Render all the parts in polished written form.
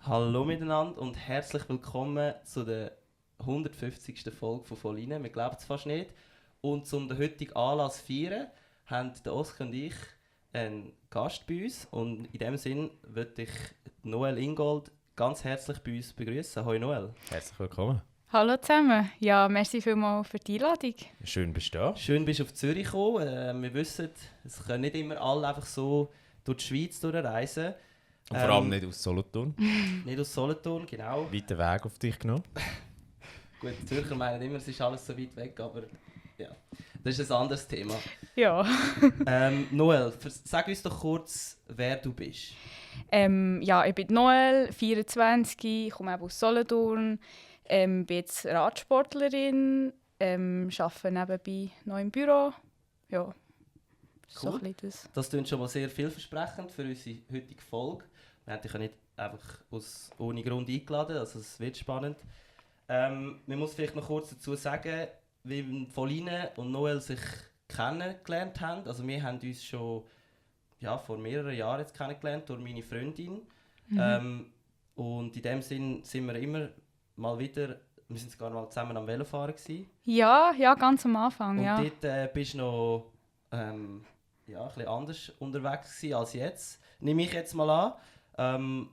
Hallo miteinander und herzlich willkommen zu der 150. Folge von Voline. Wir glauben es fast nicht. Und um den heutigen Anlass zu feiern, haben der Oskar und ich einen Gast bei uns. Und in diesem Sinn würde ich Noel Ingold ganz herzlich bei uns begrüßen. Hallo Noel. Herzlich willkommen. Hallo zusammen. Ja, merci vielmals für die Einladung. Schön bist du da. Schön bist du auf Zürich gekommen. Wir wissen, es können nicht immer alle einfach so durch die Schweiz durchreisen. Und vor allem nicht aus Solothurn. Nicht aus Solothurn, genau. Weiten Weg auf dich genommen. Gut, die Zürcher meinen immer, es ist alles so weit weg, aber ja, das ist ein anderes Thema. Ja. Noel, sag uns doch kurz, wer du bist. Ja, ich bin Noel, 24, komme eben aus Solothurn, bin jetzt Radsportlerin, arbeite nebenbei noch im Büro. Ja, so Cool. ein bisschen das. Das klingt schon mal sehr vielversprechend für unsere heutige Folge. Wir haben dich ja nicht einfach ohne Grund eingeladen, also es wird spannend. Man muss vielleicht noch kurz dazu sagen, wie Voline und Noel sich kennengelernt haben. Also wir haben uns schon vor mehreren Jahren jetzt kennengelernt durch meine Freundin. Und in dem Sinn sind wir immer mal wieder, wir sind sogar mal zusammen am Velofahren gewesen. Ja, ganz am Anfang, Und ja. dort bist du noch ein bisschen anders unterwegs gewesen als jetzt. Nehme ich jetzt mal an.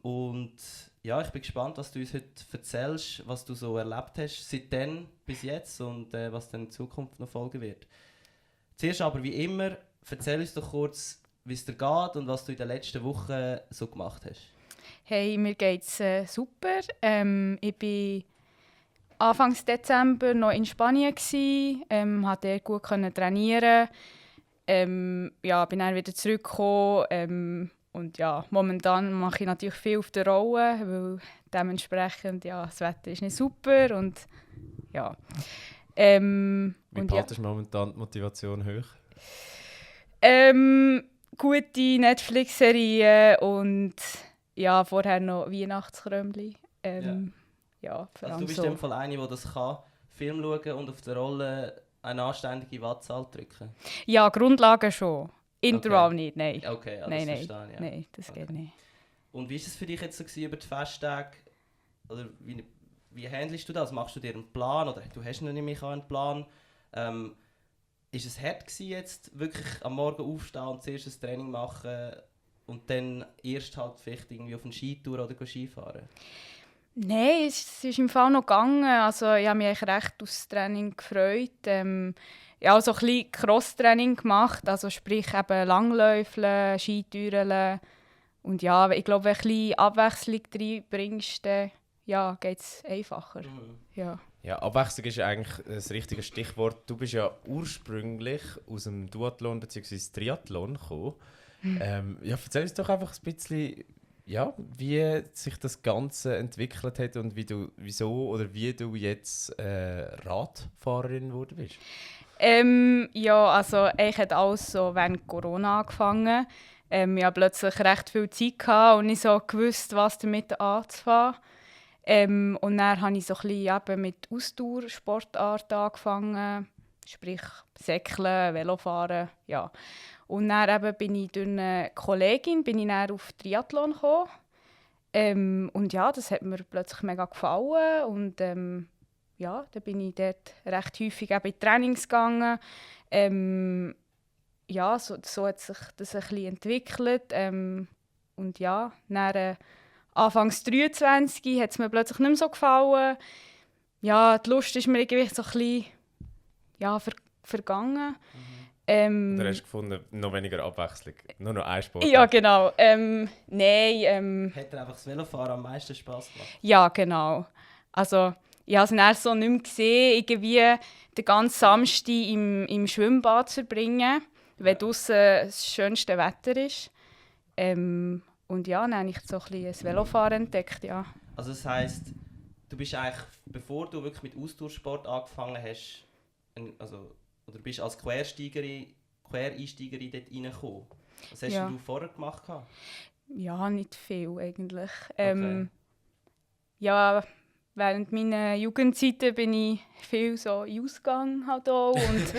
Und ja, ich bin gespannt, was du uns heute erzählst, was du so erlebt hast, seitdem bis jetzt und was dann in Zukunft noch folgen wird. Zuerst aber wie immer, erzähl uns doch kurz, wie es dir geht und was du in den letzten Wochen so gemacht hast. Hey, mir geht's super. Ich war Anfang Dezember noch in Spanien, konnte dort gut trainieren. Bin dann wieder zurückgekommen. Und ja, momentan mache ich natürlich viel auf der Rolle, weil dementsprechend, das Wetter ist nicht super und ja. Wie behaltest du momentan die Motivation hoch? Gute Netflix-Serien und ja, vorher noch Weihnachtskrömli. Ja, vor Also allem du bist so. in dem Fall eine, die das kann, Film schauen und auf der Rolle eine anständige Wattzahl drücken. Ja, Grundlagen schon. Intervall Okay. nicht, nein. Okay, ja, Nein, das verstehe ich. Ja. Nein, das geht nicht. Und wie war es für dich jetzt so gewesen über die Festtage? Oder wie handelst du das? Machst du dir einen Plan? Oder du hast nämlich auch einen Plan? Ist es hart gewesen, jetzt wirklich am Morgen aufstehen und zuerst ein Training machen und dann erst halt vielleicht irgendwie auf eine Skitour oder Skifahren? Nein, es ist im Fall noch gegangen. Also, ich habe mich eigentlich recht aufs Training gefreut. Also ein bisschen Cross-Training gemacht, also sprich eben Langläufeln, Skitouren. Und ja, ich glaube, wenn du ein bisschen Abwechslung reinbringst, dann geht es einfacher. Ja. Ja, Abwechslung ist eigentlich das richtige Stichwort. Du bist ja ursprünglich aus dem Duathlon bzw. Triathlon gekommen. Erzähl uns doch einfach ein bisschen, wie sich das Ganze entwickelt hat und wie du jetzt Radfahrerin geworden bist. Also eigentlich hat alles so während Corona angefangen. Ich hatte plötzlich recht viel Zeit gehabt und nicht so gewusst, was damit anzufangen. Und dann habe ich so ein bisschen mit Ausdauersportarten angefangen, sprich Säckeln, Velofahren, ja. Und dann bin ich durch eine Kollegin auf Triathlon gekommen. Und ja, das hat mir plötzlich mega gefallen und dann bin ich dort recht häufig in Trainings gegangen. So hat sich das ein bisschen entwickelt. Und ja, dann Anfangs 23 hat es mir plötzlich nicht mehr so gefallen. Ja, die Lust ist mir irgendwie so ein bisschen vergangen. Oder hast du gefunden, noch weniger Abwechslung? Nur noch ein Sport? Ja, genau. Nein. Hat dir einfach das Velofahren am meisten Spass gemacht? Ja, genau. Also, ich habe es dann so nicht mehr gesehen, irgendwie den ganzen Samstag im Schwimmbad zu verbringen, wenn draussen das schönste Wetter ist. Und ja, dann habe ich so ein bisschen das Velofahren entdeckt, ja. Also das heisst, du bist eigentlich, bevor du wirklich mit Ausdauersport angefangen hast, oder bist als Quereinsteigerin dort reingekommen. Was hast du vorher gemacht? Ja, nicht viel eigentlich. Okay. Während meiner Jugendzeiten bin ich viel so in Ausgang halt auch und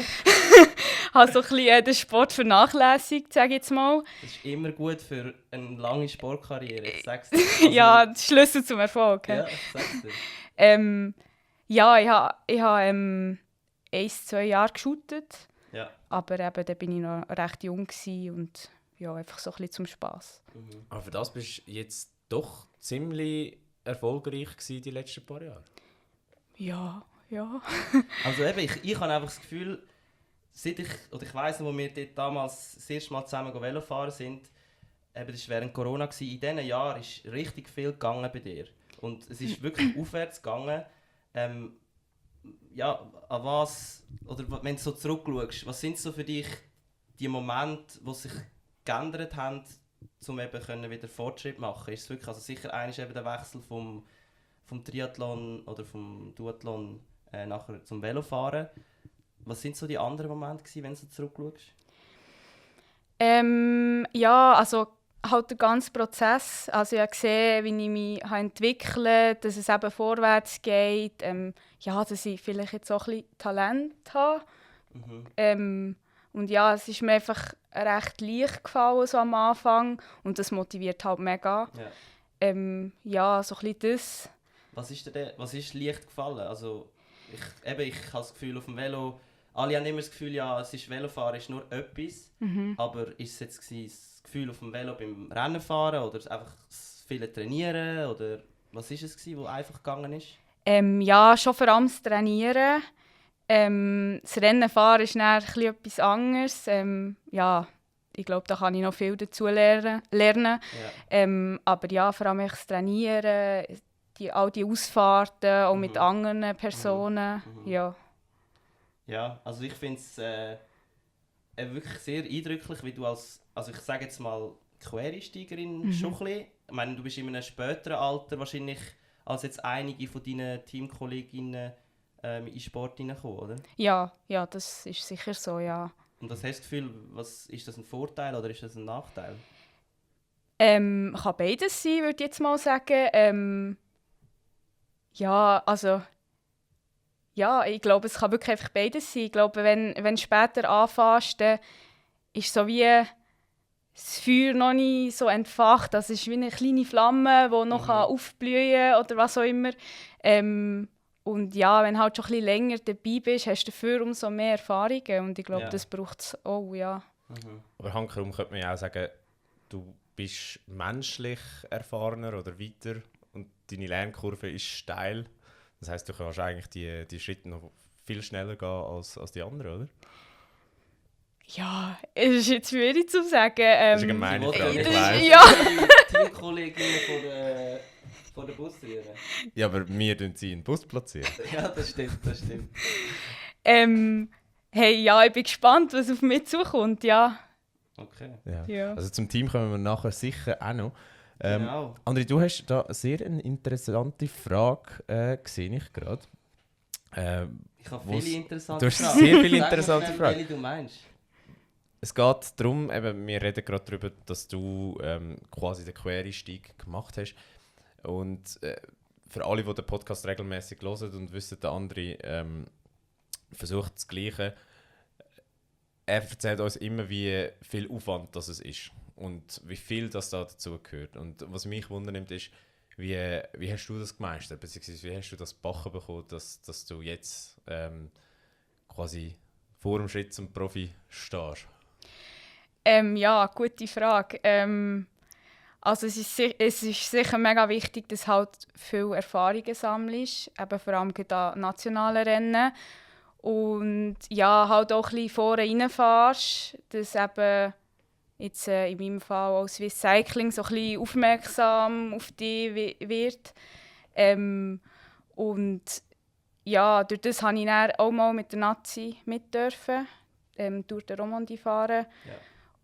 habe so ein bisschen den Sport vernachlässigt, sage ich jetzt mal. Das ist immer gut für eine lange Sportkarriere, ich sag's dir. Also, Ja, das Schlüssel zum Erfolg. ja, ich sag's dir. Ja, ich habe 1-2 Jahre geshootet, Ja. aber eben, da bin ich noch recht jung gewesen und ja, einfach so ein bisschen zum Spass. Mhm. Aber für das bist du jetzt doch ziemlich erfolgreich gewesen die letzten paar Jahre. Ja. Also eben, ich habe einfach das Gefühl, seit ich weiss noch, wo wir dort damals das erste Mal zusammen Velo fahren sind, eben, das war während Corona, in diesen Jahren ist richtig viel gegangen bei dir. Und es ist wirklich aufwärts gegangen. Ja, an was, oder wenn du so zurückschaust, was sind so für dich die Momente, die sich geändert haben, um eben wieder Fortschritt zu machen? Ist es wirklich, also sicher einer eben der Wechsel vom Triathlon oder vom Duathlon nachher zum Velofahren. Was sind so die anderen Momente gewesen, wenn du so zurückschaust? Ja, also halt der ganze Prozess. Also ich habe gesehen, wie ich mich entwickelt, dass es eben vorwärts geht. Ja, dass ich vielleicht jetzt auch ein bisschen Talent habe. Mhm. Und ja, es ist mir einfach recht leicht gefallen so am Anfang. Und das motiviert halt mega. Ja. Ja, so ein bisschen das. Was ist leicht gefallen? Also, ich habe das Gefühl, auf dem Velo, alle haben immer das Gefühl, ja, Velofahren ist nur etwas. Aber ist es jetzt das Gefühl auf dem Velo beim Rennenfahren oder einfach das viele Trainieren? Oder was ist es, was einfach gegangen ist? Ja, schon vor allem das Trainieren. Das Rennenfahren ist dann etwas anderes. Ja, ich glaube, da kann ich noch viel dazu lernen. Ja. Aber ja, vor allem das Trainieren, all die Ausfahrten, auch mit anderen Personen. Ja. Ja, also ich finde es wirklich sehr eindrücklich, wie du also ich sage jetzt mal, Quereinsteigerin schon ein bisschen. Ich meine, du bist in einem späteren Alter wahrscheinlich als jetzt einige von deinen Teamkolleginnen in den Sport hineingekommen, oder? Ja, das ist sicher so, ja. Und was hast du das Gefühl, ist das ein Vorteil oder ist das ein Nachteil? Kann beides sein, würde ich jetzt mal sagen. Ja, also ja, ich glaube, es kann wirklich einfach beides sein. Ich glaube, wenn du später anfängst, dann ist so wie das Feuer noch nicht so entfacht. Das ist wie eine kleine Flamme, die noch aufblühen kann oder was auch immer. Und ja, wenn du halt schon ein bisschen länger dabei bist, hast du dafür umso mehr Erfahrungen. Und ich glaube, das braucht es auch, ja. Aber hankerum könnte man ja auch sagen, du bist menschlich erfahrener oder weiter und deine Lernkurve ist steil. Das heisst, du kannst eigentlich die Schritte noch viel schneller gehen als die anderen, oder? Ja, es ist jetzt schwierig zu sagen. Das ist eine gemeine Frage, ich weiss. Ja. Teamkolleginnen von der Busrühre. Ja, aber wir platzieren sie in den Bus. Ja, das stimmt. Hey, ja, ich bin gespannt, was auf mich zukommt, ja. Okay. Ja. Also zum Team kommen wir nachher sicher auch noch. Genau. André, du hast da eine sehr interessante Frage gesehen, ich gerade. Ich habe viele interessante Du hast Fragen. sehr viele Sag interessante mir, Fragen. welche du meinst. Es geht darum, eben, wir reden gerade darüber, dass du quasi den Quereinstieg gemacht hast. Und für alle, die den Podcast regelmäßig hören und wissen, der andere versucht das Gleiche. Er erzählt uns immer, wie viel Aufwand das ist und wie viel das da dazu gehört. Und was mich wundernimmt ist, wie hast du das gemeistert, beziehungsweise wie hast du das Backen bekommen, dass du jetzt quasi vor dem Schritt zum Profi stehst? Ja, gute Frage. Also es ist sicher mega wichtig, dass du halt viel Erfahrungen sammelst, eben vor allem an nationalen Rennen. Und ja, halt auch ein bisschen vorne reinfährst, dass eben jetzt in meinem Fall auch Swiss Cycling so ein bisschen aufmerksam auf dich wird. Und ja, durch das durfte ich dann auch mal mit der Nazi mit dürfen, durch den Romandie fahren. Ja.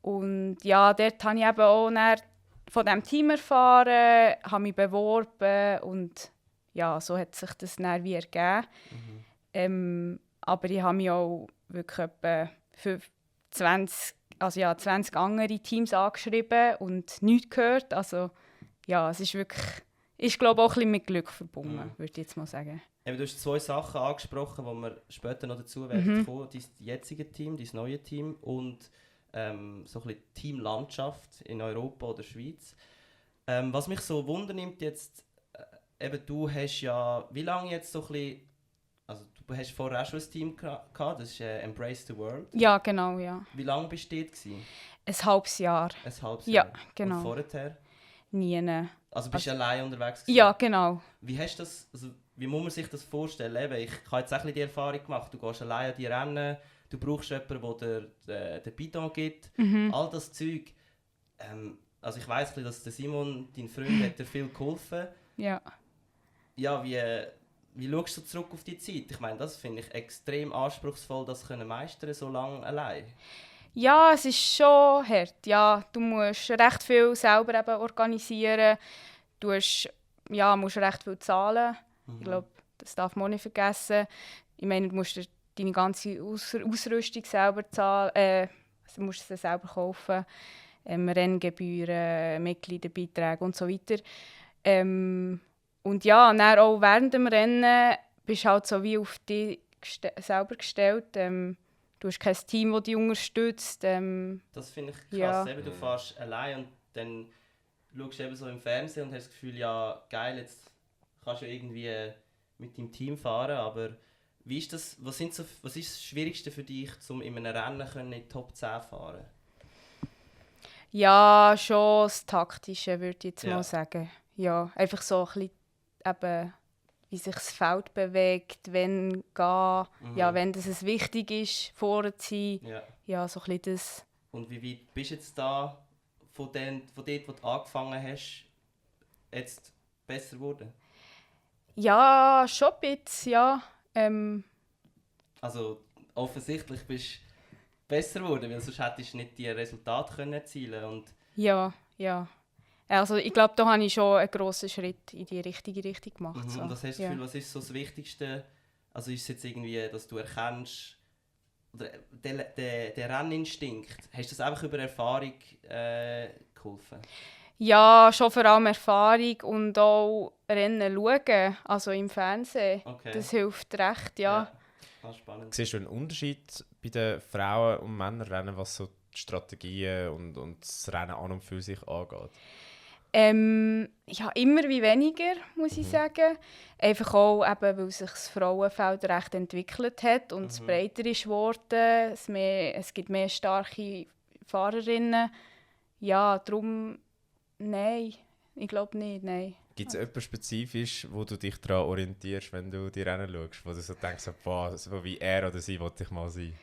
Und ja, dort habe ich eben auch dann von diesem Team erfahren, habe mich beworben und ja, so hat sich das dann wie ergeben. Aber ich habe mich auch wirklich etwa für 20 andere Teams angeschrieben und nichts gehört. Also ja, es ist wirklich ist glaube auch ein bisschen mit Glück verbunden, würde ich jetzt mal sagen. Eben, du hast 2 Sachen angesprochen, wo wir später noch dazu werden kommen. Dein jetziges Team, dein neues Team und so ein bisschen Teamlandschaft in Europa oder Schweiz. Was mich so wundernimmt jetzt, eben du hast ja, wie lange jetzt so ein bisschen, also du hast vorher auch schon ein Team gehabt, das ist Embrace the World. Ja, genau, ja. Wie lange bist du dort gewesen? Ein halbes Jahr. Ein halbes Ja, Jahr? genau. Und vorher? Nie. Also bist du allein unterwegs gewesen? Ja, genau. Wie hast das, also wie muss man sich das vorstellen? Eben, ich habe jetzt auch ein bisschen die Erfahrung gemacht, du gehst allein an die Rennen, du brauchst jemanden, der den Bidon gibt, all das Zeug. Also ich weiss, dass der Simon, dein Freund, hat dir viel geholfen. Ja. Ja, wie schaust du zurück auf die Zeit? Ich meine, das finde ich extrem anspruchsvoll, das können meistern so lange allein. Ja, es ist schon hart. Ja, du musst recht viel selber eben organisieren. Du musst recht viel zahlen. Ich glaube, das darf man auch nicht vergessen. Ich meine, du musst deine ganze Ausrüstung selber zahlen. Du musst sie selber kaufen. Renngebühren, Mitgliederbeiträge und so weiter. Und ja, dann auch während dem Rennen bist du halt so wie auf dich selber gestellt. Du hast kein Team, das dich unterstützt. Das finde ich krass. Ja. Eben, du fährst allein und dann schaust du eben so im Fernsehen und hast das Gefühl, ja geil, jetzt kannst du irgendwie mit deinem Team fahren, aber wie ist das, was ist das Schwierigste für dich, um in einem Rennen in die Top 10 fahren? Ja, schon das Taktische, würde ich jetzt Ja. mal sagen. Ja, einfach so ein bisschen, eben, wie sich das Feld bewegt, wenn gehen, ja, wenn es wichtig ist, vorne zu sein. Ja. Ja, so ein bisschen das. Und wie weit bist du jetzt da, von dort, wo du angefangen hast, jetzt besser geworden? Ja, schon ein bisschen, ja. Also offensichtlich bist du besser geworden, weil sonst hättest du nicht die Resultate können erzielen und Ja. Also ich glaube, da habe ich schon einen grossen Schritt in die richtige Richtung gemacht. So. Und was hast du das Gefühl, was ist so das Wichtigste? Also ist es jetzt irgendwie, dass du erkennst, oder der Renninstinkt, hast du das einfach über Erfahrung geholfen? Ja, schon vor allem Erfahrung und auch Rennen schauen, also im Fernsehen. Okay. Das hilft recht, ja. Spannend. Siehst du einen Unterschied bei den Frauen- und Männerrennen, was so die Strategien und das Rennen an und für sich angeht? Ja, immer wie weniger, muss ich sagen. Einfach auch, eben, weil sich das Frauenfeld recht entwickelt hat und es breiter ist geworden. Es gibt mehr starke Fahrerinnen. Ja, darum, nein. Ich glaube nicht, nein. Gibt es etwas spezifisch, wo du dich daran orientierst, wenn du die Rennen schaust? Wo du so denkst, boah, so wie er oder sie wollte ich mal sein?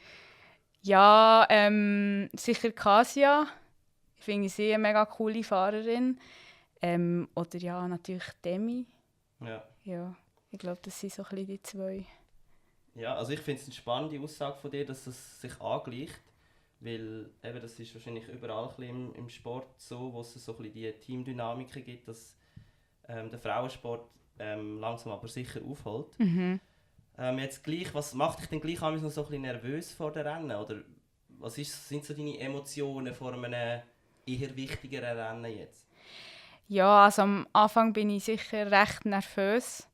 Ja, sicher Kasia. Ich finde sie eine mega coole Fahrerin. Oder ja, natürlich Demi. Ja, ich glaube, das sind so ein bisschen die zwei. Ja, also ich finde es eine spannende Aussage von dir, dass es sich angleicht. Weil eben, das ist wahrscheinlich überall ein bisschen im Sport so, wo es so ein bisschen die Teamdynamiken gibt, dass der Frauensport langsam aber sicher aufholt. Jetzt gleich, was macht dich denn gleich noch so ein bisschen nervös vor den Rennen? Oder was sind so deine Emotionen vor einem eher wichtigeren Rennen jetzt? Ja, also am Anfang bin ich sicher recht nervös.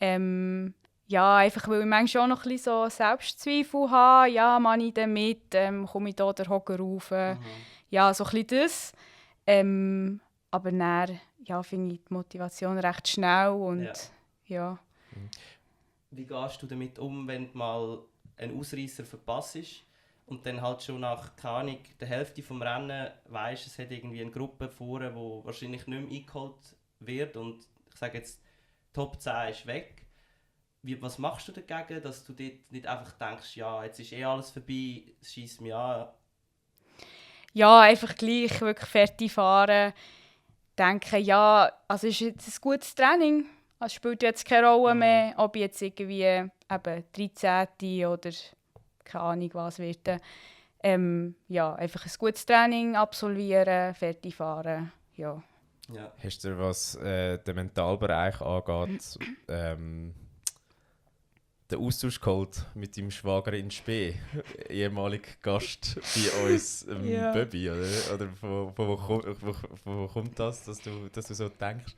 Ja, einfach weil ich manchmal auch noch ein bisschen so Selbstzweifel habe. Ja, mache ich denn mit? Komme ich da den Hocker rauf? Ja, so ein bisschen das. Aber dann finde ich die Motivation recht schnell und ja. Wie gehst du damit um, wenn du mal einen Ausreißer verpasst und dann halt schon nach, keine Ahnung, der Hälfte des Rennen weisst, es hat irgendwie eine Gruppe vorne, die wahrscheinlich nicht mehr eingeholt wird und ich sage jetzt, Top 10 ist weg. Was machst du dagegen, dass du dort nicht einfach denkst, ja, jetzt ist alles vorbei, es scheisst mich an? Ja, einfach gleich wirklich fertig fahren. Denken, ja, also ist jetzt ein gutes Training. Es spielt jetzt keine Rolle mehr, ob ich jetzt irgendwie eben 13. oder keine Ahnung was wird. Ja, einfach ein gutes Training absolvieren, fertig fahren, ja. Hast du, was den Mentalbereich angeht, den Austausch geholt mit deinem Schwager in Spee, ehemaliger Gast bei uns, Böbi, oder von wo kommt das, dass du so denkst?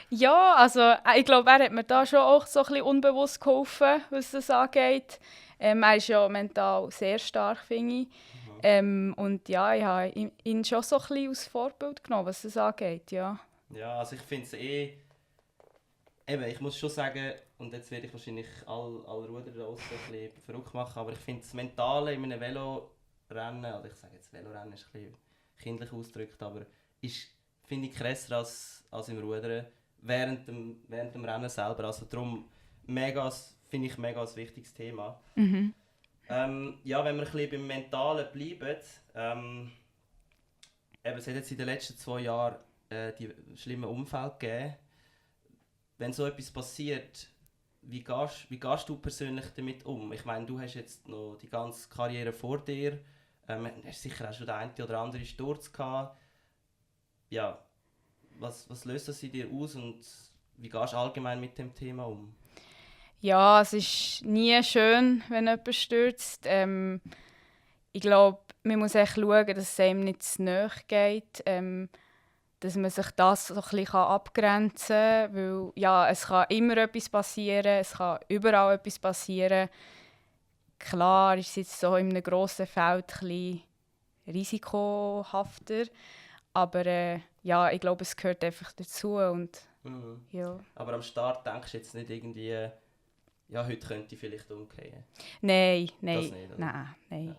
Ja, also ich glaube, er hat mir da schon auch so ein bisschen unbewusst geholfen, was das angeht. Er ist ja mental sehr stark, finde ich. Und ja, ich habe ihn schon so ein bisschen als Vorbild genommen, was das angeht, ja. Ja, also ich finde es eben, ich muss schon sagen, und jetzt werde ich wahrscheinlich alle Ruder da draussen ein bisschen verrückt machen, aber ich finde das Mentale in einem Velorennen, oder ich sage jetzt Velorennen ist ein bisschen kindlich ausgedrückt, aber ist, finde ich, krasser als im Rudern während dem Rennen selber. Also darum finde ich mega ein wichtiges Thema. Mhm. Ja, wenn wir ein bisschen beim Mentalen bleiben, eben, es hat jetzt in den letzten 2 Jahren die schlimmen Unfälle gegeben. Wenn so etwas passiert, wie gehst du persönlich damit um? Ich meine, du hast jetzt noch die ganze Karriere vor dir, hast sicher auch schon den einen oder anderen Sturz gehabt. Ja, was löst das in dir aus und wie gehst du allgemein mit dem Thema um? Ja, es ist nie schön, wenn jemand stürzt. Ich glaube, man muss echt schauen, dass es einem nicht zu nahe geht. Dass man sich das so ein bisschen abgrenzen kann. Weil ja, es kann immer etwas passieren, es kann überall etwas passieren. Klar ist es jetzt so in einem grossen Feld ein bisschen risikohafter. Aber ja, ich glaube, es gehört einfach dazu. Und, ja. Aber am Start denkst du jetzt nicht irgendwie, ja, heute könnte ich vielleicht umgehen? Nein. Das nicht, oder? Nein. Ja.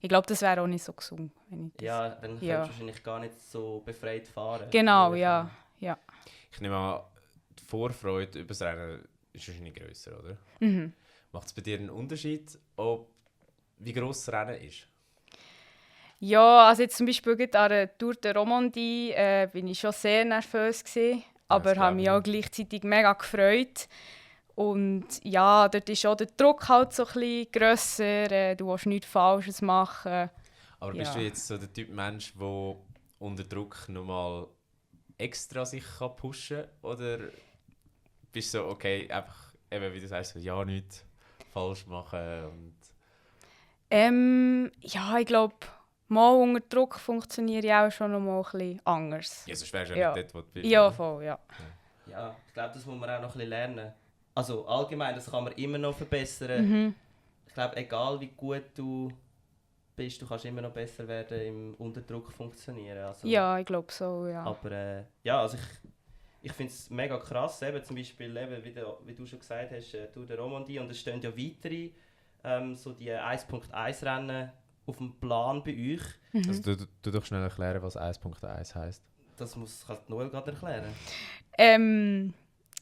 Ich glaube, das wäre auch nicht so gesund. Wenn ich das... Ja, dann könntest du wahrscheinlich gar nicht so befreit fahren. Genau, ja. Ich nehme an, die Vorfreude über das Rennen ist wahrscheinlich grösser, oder? Mhm. Macht es bei dir einen Unterschied, wie gross das Rennen ist? Ja, also jetzt zum Beispiel an der Tour de Romandie bin ich schon sehr nervös gewesen, aber habe mich auch gleichzeitig mega gefreut. Und ja, dort ist auch der Druck halt so ein bisschen grösser, du willst nichts Falsches machen. Aber bist du jetzt so der Typ Mensch, der unter Druck nochmal extra sich pushen kann? Oder bist du so, okay, einfach, eben, wie du sagst, so, ja, nichts falsch machen? Und ja, ich glaube, mal unter Druck funktioniere ich auch schon noch mal ein bisschen anders. ja, sonst wärst du ja nicht dort, wo du bist. Ja, voll, ja. Ja, ich glaube, das muss man auch noch ein bisschen lernen. Also allgemein, das kann man immer noch verbessern. Mhm. Ich glaube, egal wie gut du bist, du kannst immer noch besser werden im Unterdruck funktionieren. Also, Ja, ich glaube so, ja. Aber ja, also ich finde es mega krass, eben, zum Beispiel, eben, wie du schon gesagt hast, Tour de Romandie, und es stehen ja weitere so die 1.1 Rennen auf dem Plan bei euch. Also du doch schnell erklären, was 1.1 heisst. Das kann Noel gerade erklären.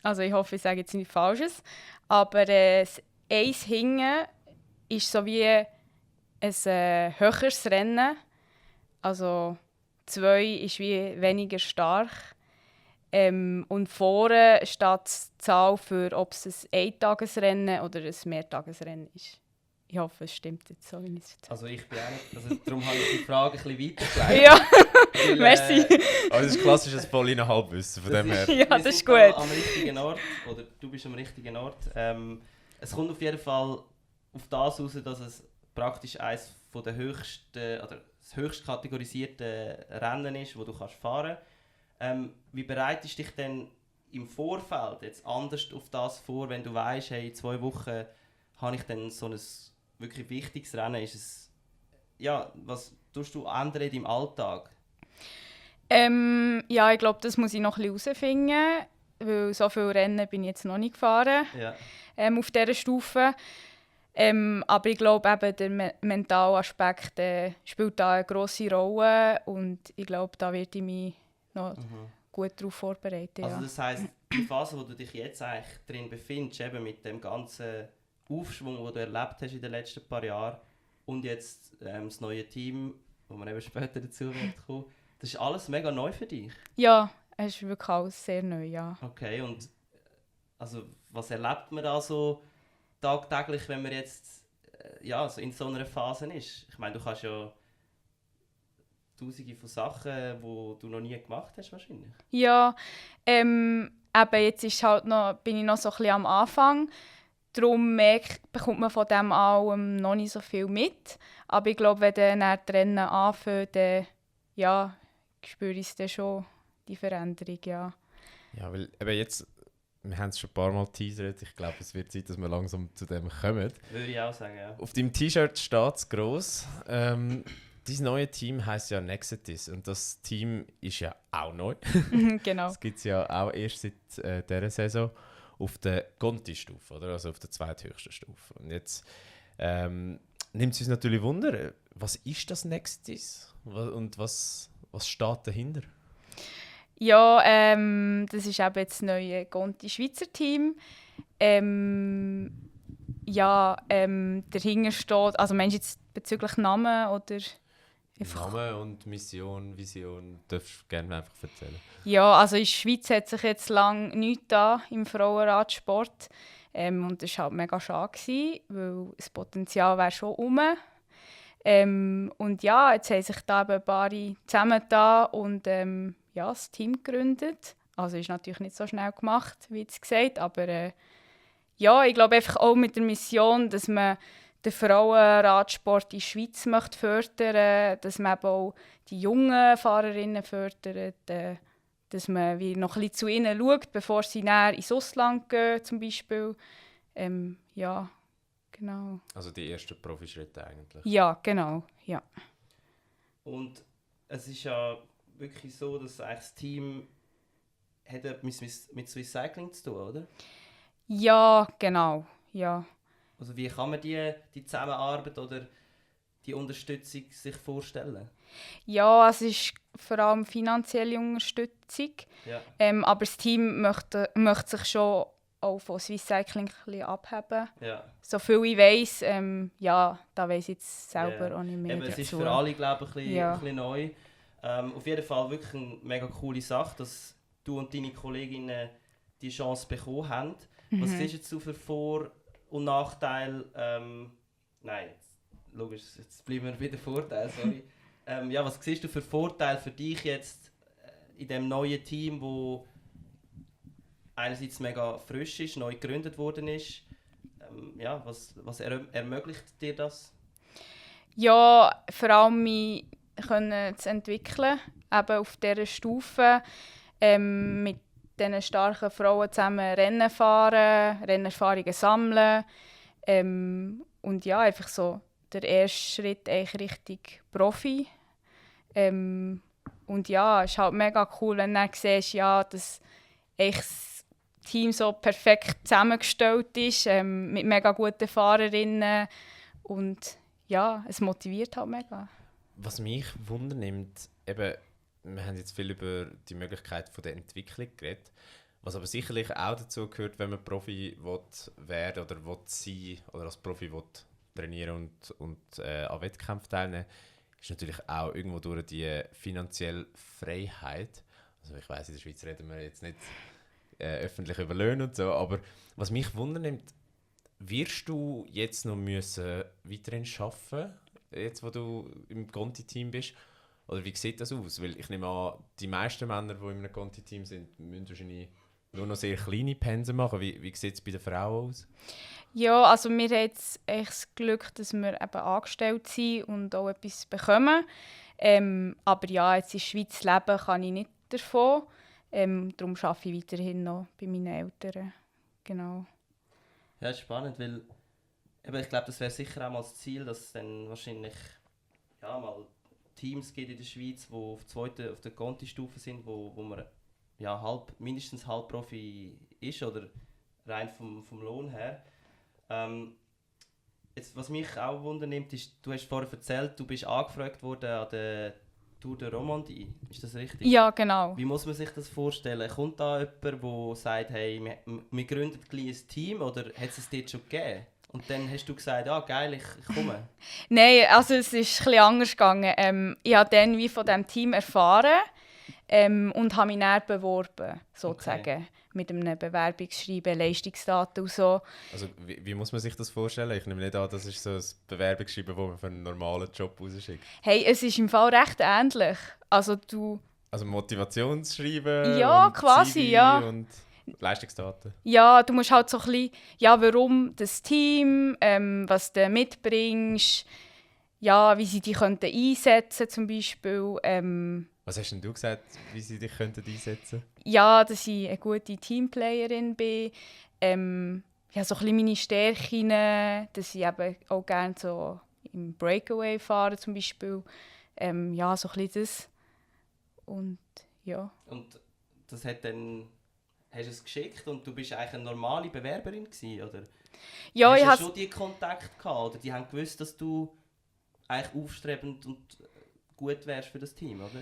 Also ich hoffe, ich sage jetzt nichts Falsches, aber das 1 hinten ist so wie ein höheres Rennen. Also 2 ist wie weniger stark. Und vorne steht die Zahl für, ob es ein Eintagesrennen oder ein Mehrtagesrennen ist. Ich hoffe, es stimmt jetzt so, wie ich es erzähle. Also ich bin auch nicht, also darum habe ich die Frage ein bisschen weitergeleitet. Ja, Weil, merci. Aber das ist klassisches Paulina Halbwissen, von dem her. Ja, wir das ist sind gut. da am richtigen Ort, oder du bist am richtigen Ort. Es kommt auf jeden Fall auf das raus, dass es praktisch eines der höchsten, oder das höchst kategorisierte Rennen ist, wo du kannst fahren kannst. Wie bereitest du dich denn im Vorfeld jetzt anders auf das vor, wenn du weißt, hey, in 2 Wochen habe ich dann so ein wirklich wichtiges Rennen? Ist es, ja, was tust du ändern in deinem Alltag? Ja, ich glaube, das muss ich noch ein bisschen herausfinden, weil so viele Rennen bin ich jetzt noch nicht gefahren auf dieser Stufe. Aber ich glaube, eben, der mentale Aspekt spielt da eine grosse Rolle und ich glaube, da werde ich mich noch gut darauf vorbereiten. Also das heisst, die Phase, wo du dich jetzt eigentlich drin befindest, eben mit dem ganzen Aufschwung, den du erlebt hast in den letzten paar Jahren und jetzt das neue Team, wo wir eben später dazu kommen, das ist alles mega neu für dich? Ja, es ist wirklich alles sehr neu, ja. Okay, und also, was erlebt man da so tagtäglich, wenn man jetzt ja, so in so einer Phase ist? Ich meine, du kannst ja tausende von Sachen, die du noch nie gemacht hast wahrscheinlich. Ja, eben jetzt ist halt noch, bin ich noch so ein bisschen am Anfang. darum bekommt man von dem allem noch nicht so viel mit. Aber ich glaube, wenn dann die Rennen anfangen, dann ja, spüre ich es dann schon, die Veränderung, ja. Ja, weil eben jetzt, wir haben es schon ein paar Mal teasert, ich glaube, es wird Zeit, dass wir langsam zu dem kommen. Würde ich auch sagen, ja. Auf deinem T-Shirt steht es gross. Dein neues Team heisst ja Nexitis und das Team ist ja auch neu. Genau. Das gibt es ja auch erst seit dieser Saison auf der Conti-Stufe, oder? Also auf der zweithöchsten Stufe. Und jetzt nimmt es uns natürlich Wunder, was ist das Nexitis und was steht dahinter? Ja, das ist eben jetzt das neue Conti-Schweizer Team. Dahinter steht, also meinst du jetzt bezüglich Namen oder einfach? Name und Mission, Vision, darfst du gerne einfach erzählen. Ja, also in der Schweiz hat sich jetzt lange nichts da im Frauenradsport. Und das war halt mega schade, weil das Potenzial wäre schon rum. Und ja, jetzt haben sich da eben ein paar zusammengetan und das Team gegründet. Also ist natürlich nicht so schnell gemacht, wie jetzt gesagt, aber ich glaube einfach auch mit der Mission, dass man den Frauenradsport in der Schweiz möchte fördern, dass man eben auch die jungen Fahrerinnen fördert, dass man wie noch ein bisschen zu ihnen schaut, bevor sie näher ins Ausland gehen, zum Beispiel. Genau. Also die ersten Profischritte eigentlich. Ja, genau, ja. Und es ist ja wirklich so, dass eigentlich das Team hat etwas mit Swiss Cycling zu tun, oder? Ja, genau, ja. Also wie kann man die Zusammenarbeit oder die Unterstützung sich vorstellen? Ja, es ist vor allem finanzielle Unterstützung. Ja. Aber das Team möchte sich schon auch von Swiss Cycling ein bisschen abheben. Ja. So viel ich weiss, da weiss ich jetzt selber Ja. auch nicht mehr Eben, es dazu. ist für alle, glaube ich, ein Ja. bisschen neu. Auf jeden Fall wirklich eine mega coole Sache, dass du und deine Kolleginnen die Chance bekommen haben. Was siehst du jetzt so für Vor- und Nachteile? Nein, logisch, jetzt bleiben wir bei den Vorteilen, sorry. Was siehst du für Vorteile für dich jetzt in diesem neuen Team, wo einerseits mega frisch ist, neu gegründet worden ist? Was ermöglicht dir das? Ja, vor allem mich können zu entwickeln, eben auf dieser Stufe, mit diesen starken Frauen zusammen Rennen fahren, Rennerfahrungen sammeln und ja, einfach so der erste Schritt eigentlich Richtung Profi. Und ja, es ist halt mega cool, wenn du dann siehst, ja, dass eigentlich das Team so perfekt zusammengestellt ist, mit mega guten Fahrerinnen und ja, es motiviert halt mega. Was mich wundernimmt, eben, wir haben jetzt viel über die Möglichkeit von der Entwicklung geredet, was aber sicherlich auch dazu gehört, wenn man Profi werden oder sein oder als Profi trainieren und an Wettkämpfen teilnehmen, ist natürlich auch irgendwo durch die finanzielle Freiheit. Also ich weiss, in der Schweiz reden wir jetzt nicht öffentlich über Löhne und so, aber was mich wundernimmt, wirst du jetzt noch weiterhin arbeiten, jetzt wo du im Conti-Team bist? Oder wie sieht das aus? Weil ich nehme an, die meisten Männer, die in einem Conti-Team sind, müssen wahrscheinlich nur noch sehr kleine Pensen machen. Wie sieht es bei den Frauen aus? Ja, also wir haben jetzt echt das Glück, dass wir eben angestellt sind und auch etwas bekommen. Aber ja, jetzt in der Schweiz leben kann ich nicht davon. Darum arbeite ich weiterhin noch bei meinen Eltern. Genau. Ja, ist spannend, weil ich glaube, das wäre sicher auch mal das Ziel, dass es dann wahrscheinlich mal Teams gibt in der Schweiz, die auf der Conti-Stufe sind, wo man mindestens Halbprofi ist oder rein vom Lohn her. Jetzt, was mich auch wundernimmt, ist, du hast vorher erzählt, du bist angefragt worden an der Tour de Romandie. Ist das richtig? Ja, genau. Wie muss man sich das vorstellen? Kommt da jemand, der sagt, hey, wir gründen gleich ein Team, oder hat es dort schon gegeben? Und dann hast du gesagt, geil, ich komme. Nein, also es ist etwas anders gegangen. Ich habe dann wie von diesem Team erfahren und habe mich dann beworben, sozusagen. Okay. Mit einem Bewerbungsschreiben, Leistungsdaten und so. Also wie muss man sich das vorstellen? Ich nehme nicht an, das ist so ein Bewerbungsschreiben, das man für einen normalen Job rausschickt. Hey, es ist im Fall recht ähnlich. Also Motivationsschreiben? Ja, und quasi, CV ja. Und Leistungsdaten? Ja, du musst halt so ein bisschen, ja, warum das Team, was du mitbringst, ja, wie sie dich könnten einsetzen zum Beispiel. Was hast denn du gesagt, wie sie dich könnten einsetzen? Ja, dass ich eine gute Teamplayerin bin. Ja, so ein bisschen meine Stärken, dass ich eben auch gerne so im Breakaway fahre zum Beispiel. Ja, so ein bisschen das. Und ja. Und das hat dann... Hast du es geschickt und du bist eigentlich eine normale Bewerberin gewesen, oder? Ja, hast ich du has... schon die Kontakt gehabt, oder die haben gewusst, dass du eigentlich aufstrebend und gut wärst für das Team, oder?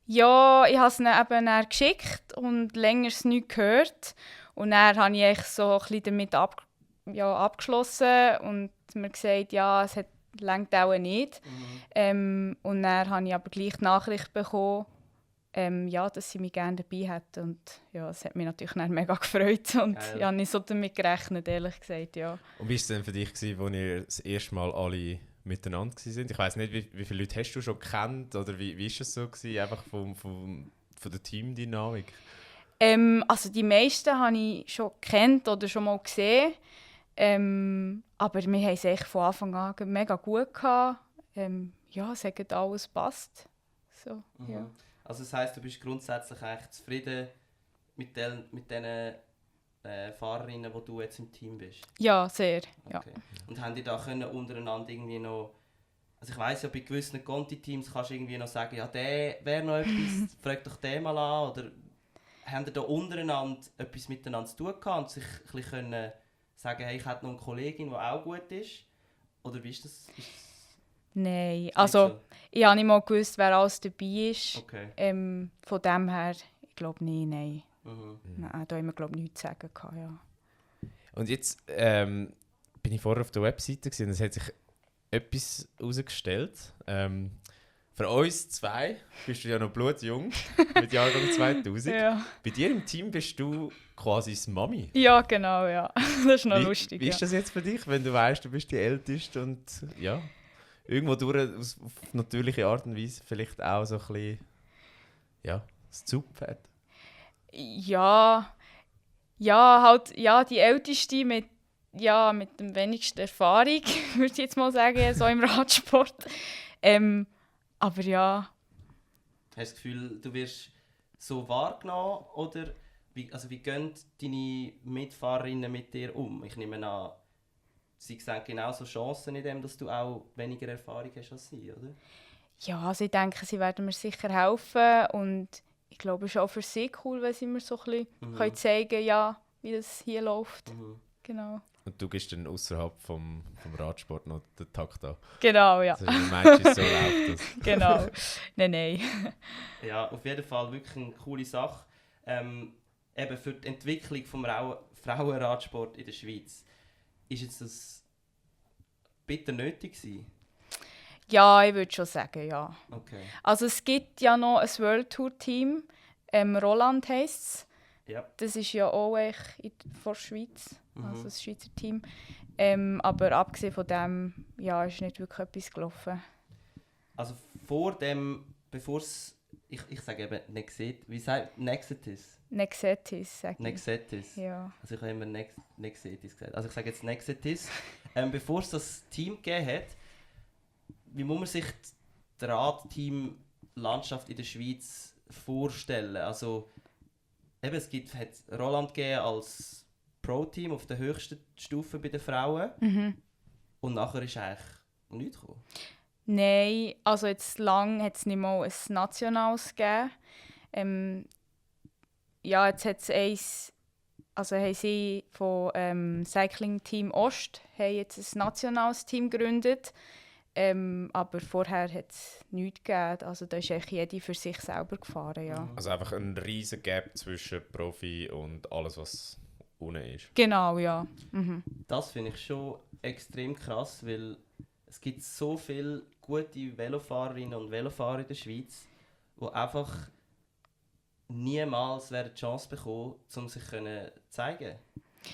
Ja, ich habe es ihnen eben dann geschickt und länger nichts gehört. Und dann habe ich eigentlich so ein bisschen damit abgeschlossen und mir gesagt, ja, es reicht auch nicht. Und dann habe ich aber gleich die Nachricht bekommen, ja, dass sie mich gerne dabei hätten. Und ja, das hat mich natürlich dann mega gefreut. Und ich habe nicht so damit gerechnet, ehrlich gesagt, ja. Und wie war es denn für dich, als ihr das erste Mal alle miteinander waren? Ich weiss nicht, wie viele Leute hast du schon gekannt? Oder wie war es so gewesen, einfach von der Teamdynamik? Also die meisten habe ich schon gekannt oder schon mal gesehen. Aber wir haben es echt von Anfang an mega gut gehabt. Ja, es hat alles passt. So, ja. Also das heisst, du bist grundsätzlich eigentlich zufrieden mit den Fahrerinnen, die du jetzt im Team bist? Ja, sehr. Ja. Okay. Und haben die da können untereinander irgendwie noch... Also ich weiss ja, bei gewissen Conti-Teams kannst du irgendwie noch sagen, ja, der wäre noch etwas, frag doch den mal an. Oder haben die da untereinander etwas miteinander zu tun gehabt und sich ein bisschen können sagen, hey, ich hätte noch eine Kollegin, die auch gut ist? Oder wie ist das? Nein, also ich habe nicht mal gewusst, wer alles dabei ist. Okay. Von dem her, ich glaube nicht, nein. Mhm. Nein, da haben wir glaube ich nichts zu sagen gehabt, ja. Und jetzt bin ich vorher auf der Webseite und es hat sich etwas herausgestellt. Für uns zwei bist du ja noch blutjung, mit Jahrgang 2000. Ja. Bei dir im Team bist du quasi das Mami. Ja, genau, ja. Das ist noch lustig. Wie ist das jetzt für dich, wenn du weißt, du bist die Älteste und ja, irgendwo durch auf natürliche Art und Weise vielleicht auch so ein bisschen, ja, das Zugpferd? Ja, halt, ja, die Älteste mit dem wenigsten Erfahrung, würde ich jetzt mal sagen, so im Radsport. Aber ja. Hast du das Gefühl, du wirst so wahrgenommen oder wie gehen deine Mitfahrerinnen mit dir um? Ich nehme an, sie sehen genauso Chancen in dem, dass du auch weniger Erfahrung hast als sie, oder? Ja, also ich denke, sie werden mir sicher helfen und ich glaube, es ist auch für sie cool, wenn sie mir so ein bisschen können zeigen, ja, wie das hier läuft. Genau. Und du gibst dann außerhalb vom Radsport noch den Takt an. Genau, ja. Also du meinst, so läuft das. Genau. Nein. Ja, auf jeden Fall wirklich eine coole Sache. Eben für die Entwicklung des Frauenradsport in der Schweiz. Ist jetzt das bitter nötig gewesen? Ja, ich würde schon sagen, ja. Okay. Also es gibt ja noch ein World Tour Team, Roland heisst es. Ja. Das ist ja auch von der Schweiz, also das Schweizer Team. Aber abgesehen von dem, ja, ist nicht wirklich etwas gelaufen. Also vor dem, bevor es, ich sage eben Nexetis, wie sagt Nexetis? Nexetis, sage ich. Nexetis. Ja. Also ich habe immer Nexetis gesagt. Also ich sage jetzt Nexetis. Bevor es das Team gegeben hat, wie muss man sich die Radteam-Landschaft in der Schweiz vorstellen? Also eben, hat Roland gegeben als Pro-Team auf der höchsten Stufe bei den Frauen. Und nachher ist eigentlich nichts gekommen. Nein, also jetzt lang hat es nicht mal ein nationales gegeben. Ja, jetzt hat es eins, also haben sie von Cycling Team Ost haben jetzt ein nationales Team gegründet. Aber vorher hat es nichts gegeben. Also da ist eigentlich jede für sich selber gefahren, ja. Also einfach ein riesen Gap zwischen Profi und alles, was unten ist. Genau, ja. Das finde ich schon extrem krass, weil es gibt so viele gute Velofahrerinnen und Velofahrer in der Schweiz, die einfach niemals die Chance bekommen, um sich zu zeigen.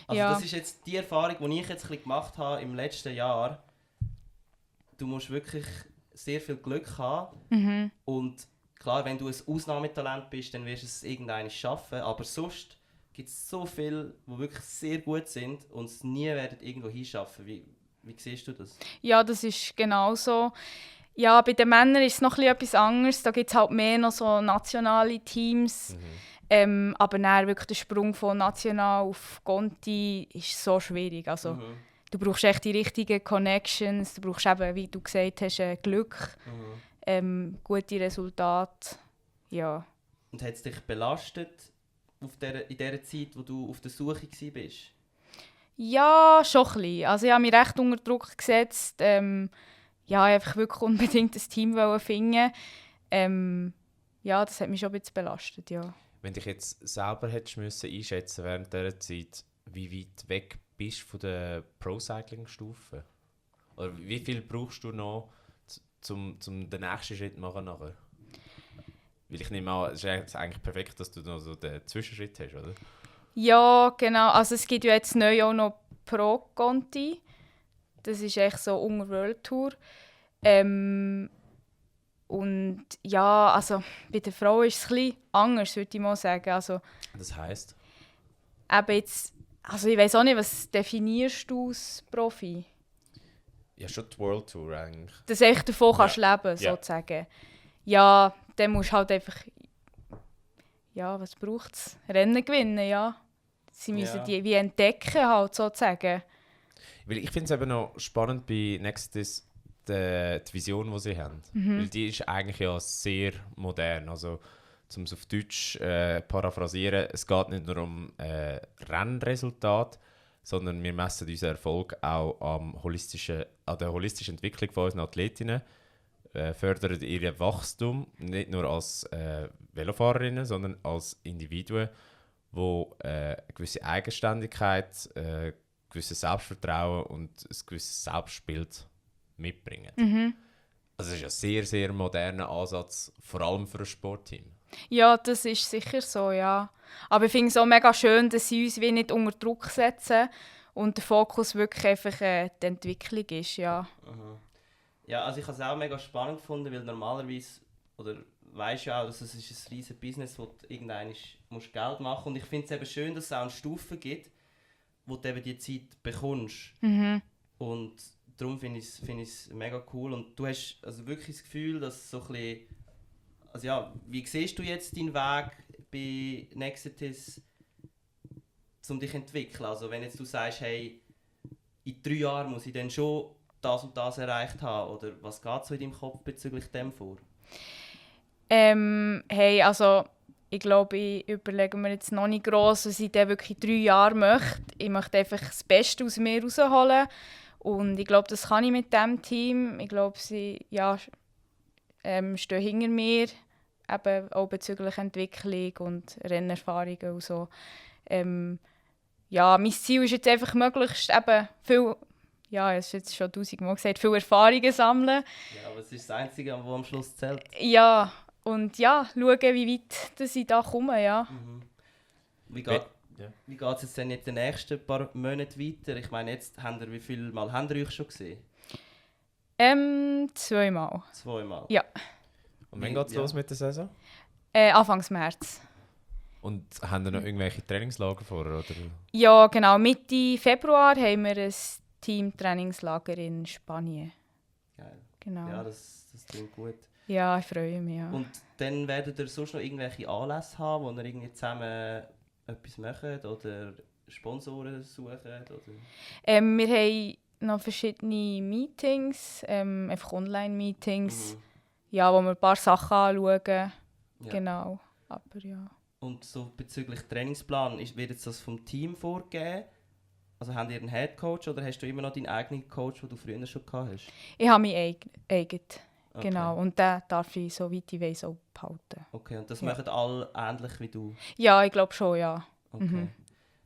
Also Ja. das ist jetzt die Erfahrung, die ich jetzt ein bisschen gemacht habe im letzten Jahr. Du musst wirklich sehr viel Glück haben. Und klar, wenn du ein Ausnahmetalent bist, dann wirst du es irgendwann schaffen. Aber sonst gibt es so viele, die wirklich sehr gut sind und es nie werden irgendwo hinschaffen. Wie siehst du das? Ja, das ist genau so. Ja, bei den Männern ist es noch etwas anderes. Da gibt es halt mehr noch so nationale Teams. Aber dann wirklich der Sprung von national auf Conti ist so schwierig. Also, du brauchst echt die richtigen Connections. Du brauchst eben, wie du gesagt hast, Glück, gute Resultate. Ja. Und hat es dich belastet in dieser Zeit, wo du auf der Suche warst? Ja, schon ein bisschen. Also ich habe mich recht unter Druck gesetzt. Ja, einfach wirklich unbedingt ein Team finden. Ja, das hat mich schon ein bisschen belastet, ja. Wenn dich jetzt selber hättest müssen einschätzen während dieser Zeit, wie weit weg bist du von der Pro-Cycling-Stufe? Oder wie viel brauchst du noch, um den nächsten Schritt zu machen nachher? Weil ich nehme an, es ist eigentlich perfekt, dass du noch so den Zwischenschritt hast, oder? Ja, genau. Also es gibt ja jetzt neu auch noch Pro-Conti. Das ist echt so unter World Tour. Und ja, also bei der Frau ist es ein bisschen anders, würde ich mal sagen. Also, Das heisst? eben jetzt, also ich weiß auch nicht, was definierst du als Profi? Ja, schon die World Tour eigentlich. Dass du echt davon kannst leben, Ja. sozusagen. Ja, dann musst du halt einfach... Ja, was braucht es? Rennen gewinnen, ja. Sie müssen die wie entdecken, halt, sozusagen. Weil ich finde es eben noch spannend bei Nextis, die Vision, die sie haben. Weil die ist eigentlich ja sehr modern. Also, um es auf Deutsch paraphrasieren, es geht nicht nur um Rennresultat, sondern wir messen unseren Erfolg auch an der holistischen Entwicklung von unseren Athletinnen, fördern ihr Wachstum, nicht nur als Velofahrerinnen, sondern als Individuen, die eine gewisse Eigenständigkeit, gewisses Selbstvertrauen und ein gewisses Selbstbild mitbringen. Also es ist ein sehr, sehr moderner Ansatz, vor allem für ein Sportteam. Ja, das ist sicher so, ja. Aber ich finde es auch mega schön, dass sie uns wie nicht unter Druck setzen und der Fokus wirklich einfach die Entwicklung ist, ja. Ja, also ich habe es auch mega spannend gefunden, weil normalerweise, oder weisst ja auch, dass es ist ein riesiges Business, wo du irgendwann musst Geld machen musst. Und ich finde es eben schön, dass es auch eine Stufe gibt, wo du eben die Zeit bekommst. Und darum finde ich es mega cool. Und du hast also wirklich das Gefühl, dass so ein bisschen, also ja, wie siehst du jetzt deinen Weg bei Nexitis, um dich zu entwickeln? Also wenn jetzt du sagst, hey, in 3 Jahren muss ich dann schon das und das erreicht haben, oder was geht so in deinem Kopf bezüglich dem vor? Hey, also ich glaube, ich überlege mir jetzt noch nicht gross, was ich dann wirklich 3 Jahre möchte. Ich möchte einfach das Beste aus mir rausholen. Und ich glaube, das kann ich mit diesem Team. Ich glaube, sie stehen hinter mir, eben auch bezüglich Entwicklung und Rennerfahrungen und so. Ja, mein Ziel ist jetzt einfach möglichst eben viel, ja, es ist jetzt schon 1000-mal gesagt, viel Erfahrungen sammeln. Ja, aber es ist das Einzige, was am Schluss zählt. Ja, und ja, schauen, wie weit dass ich da komme, ja. Wie geht es jetzt denn in den nächsten paar Monaten weiter? Ich meine, jetzt wie viele Mal habt ihr euch schon gesehen? 2 Mal. 2 Mal? Ja. Und wann geht es los mit der Saison? Anfangs März. Und haben ihr noch irgendwelche Trainingslager vor? Oder? Ja, genau. Mitte Februar haben wir ein Team-Trainingslager in Spanien. Geil. Genau. Ja, das klingt gut. Ja, ich freue mich, ja. Und dann werdet ihr sonst noch irgendwelche Anlässe haben, wo ihr irgendwie zusammen etwas macht oder Sponsoren sucht? Oder? Wir haben noch verschiedene Meetings, einfach Online-Meetings, ja, wo wir ein paar Sachen anschauen. Ja. Genau, aber ja. Und so bezüglich Trainingsplan, wird jetzt das vom Team vorgegeben? Also habt ihr einen Headcoach oder hast du immer noch deinen eigenen Coach, den du früher schon gehabt hast? Ich habe meinen eigenen, Okay. genau, und den darf ich, soweit ich weiss, auch behalten. Okay, und das machen alle ähnlich wie du? Ja, ich glaube schon, ja. Okay.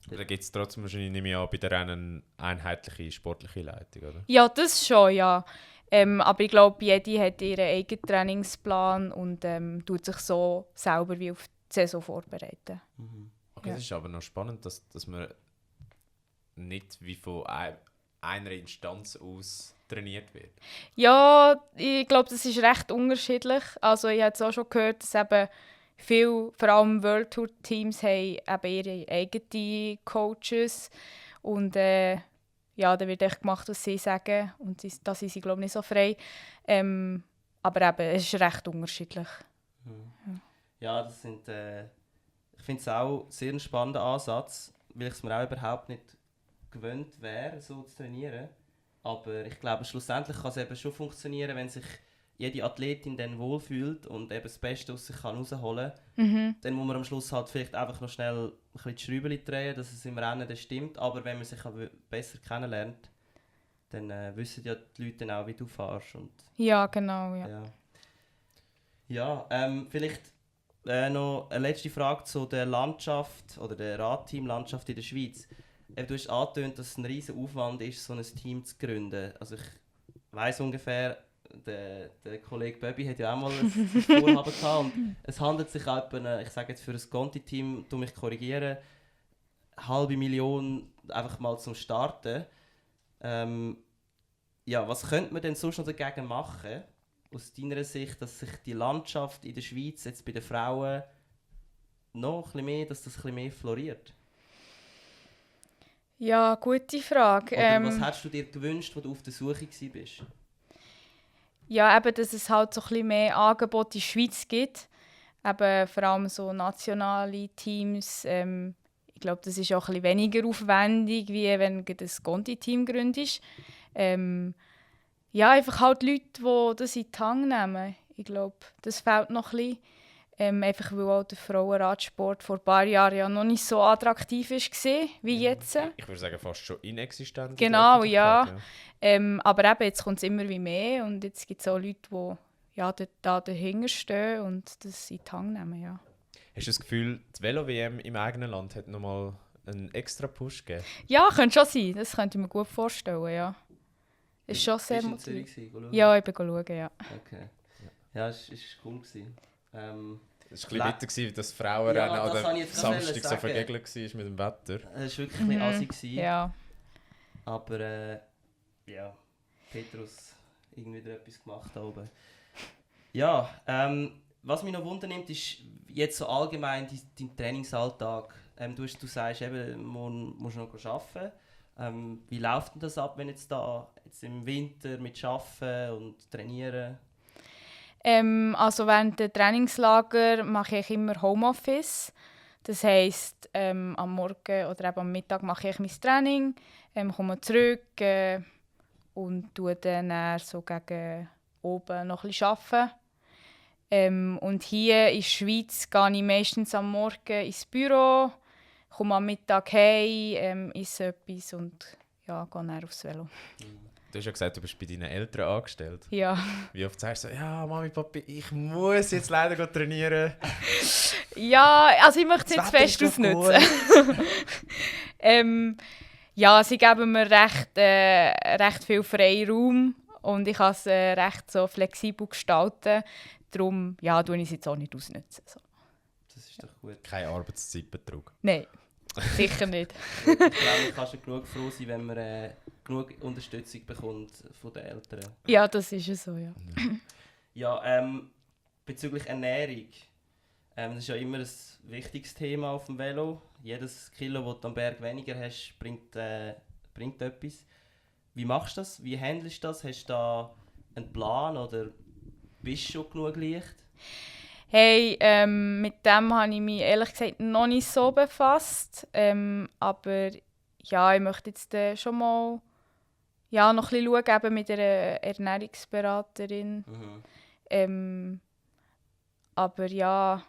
Aber da gibt es trotzdem wahrscheinlich nicht mehr bei den Rennen einheitliche sportliche Leitung, oder? Ja, das schon, ja. Aber ich glaube, jede hat ihren eigenen Trainingsplan und tut sich so selber wie auf die Saison vorbereiten. Okay, Ja. das ist aber noch spannend, dass man nicht wie von einer Instanz aus trainiert wird. Ja, ich glaube, das ist recht unterschiedlich. Also ich habe es auch schon gehört, dass eben Viele, vor allem World Tour Teams, haben eben ihre eigenen Coaches und ja, da wird echt gemacht, was sie sagen und da sind sie, glaube ich, nicht so frei. Aber eben, es ist recht unterschiedlich. Ja, das sind, ich finde es auch sehr ein spannender Ansatz, weil ich es mir auch überhaupt nicht gewöhnt wäre, so zu trainieren. Aber ich glaube, schlussendlich kann es eben schon funktionieren, wenn sich jede Athletin dann wohlfühlt und eben das Beste aus sich kann rausholen kann. Dann muss man am Schluss halt vielleicht einfach noch schnell ein bisschen die Schräubchen drehen, dass es im Rennen dann stimmt. Aber wenn man sich auch besser kennenlernt, dann wissen ja die Leute dann auch, wie du fährst. Und, Ja, genau. Ja. Vielleicht noch eine letzte Frage zu der Landschaft oder der Radteamlandschaft in der Schweiz. Du hast angetönt, dass es ein riesen Aufwand ist, so ein Team zu gründen. Also ich weiss ungefähr, der Kollege Böbi hat ja auch mal ein Vorhaben gehabt und es handelt sich auch ich sage jetzt für ein Conti-Team, du mich korrigieren, 500.000 einfach mal zum Starten. Was könnte man denn sonst noch dagegen machen, aus deiner Sicht, dass sich die Landschaft in der Schweiz jetzt bei den Frauen noch ein bisschen mehr, dass das ein bisschen mehr floriert? Ja, gute Frage. Oder was hättest du dir gewünscht, als du auf der Suche warst? Ja, eben, dass es halt so ein bisschen mehr Angebote in der Schweiz gibt. Eben, vor allem so nationale Teams. Ich glaube, das ist auch ein bisschen weniger aufwendig, wie wenn du ein Conti-Team gründest. Einfach halt Leute, die das in die Hand nehmen. Ich glaube, das fehlt noch ein bisschen. Einfach weil auch der Frauenradsport vor ein paar Jahren ja noch nicht so attraktiv war wie jetzt. Ich würde sagen, fast schon inexistent. Genau, ja. Aber eben, jetzt kommt es immer wie mehr und jetzt gibt es auch Leute, die da dahinter stehen und das in die Hand nehmen. Ja. Hast du das Gefühl, die Velo-WM im eigenen Land hat nochmal einen extra Push gegeben? Ja, könnte schon sein. Das könnte ich mir gut vorstellen, ja. Ist schon sehr motivierend. Ja, ich bin schauen, ja. Okay. Ja, es war cool. Es war ein bisschen bitter, dass das Frauenrennen an Samstag so vergegelt war mit dem Wetter. Es war wirklich ein bisschen assi. Ja. Aber Petrus irgendwie etwas gemacht da oben. Ja, was mich noch wundernimmt, ist jetzt so allgemein dein Trainingsalltag. Du sagst eben, man muss noch arbeiten. Wie läuft denn das ab, wenn jetzt im Winter mit Arbeiten und Trainieren? Also während der Trainingslager mache ich immer Homeoffice. Das heisst, am Morgen oder eben am Mittag mache ich mein Training, komme zurück und tue dann so gegen oben noch ein bisschen arbeiten. Und hier in der Schweiz gehe ich meistens am Morgen ins Büro, komme am Mittag heim, esse etwas und gehe dann aufs Velo. Du hast ja gesagt, du bist bei deinen Eltern angestellt. Ja. Wie oft sagst du so, ja, Mami, Papi, ich muss jetzt leider trainieren? Ja, also ich möchte es jetzt fest ausnutzen. Sie geben mir recht viel Freiraum und ich kann es recht so flexibel gestalten. Darum tue ich es jetzt auch nicht ausnutzen. So. Das ist doch gut. Kein Arbeitszeitbetrug. Nein, sicher nicht. Ich glaube, man kann schon genug froh sein, wenn man genug Unterstützung bekommt von den Eltern. Ja, das ist ja so, ja. Ja, bezüglich Ernährung. Das ist ja immer ein wichtiges Thema auf dem Velo. Jedes Kilo, das du am Berg weniger hast, bringt etwas. Wie machst du das? Wie handelst du das? Hast du da einen Plan oder bist du schon genug leicht? Hey, mit dem habe ich mich ehrlich gesagt noch nicht so befasst. Aber ja, ich möchte jetzt schon mal noch ein bisschen schauen, eben mit einer Ernährungsberaterin. Aber ja,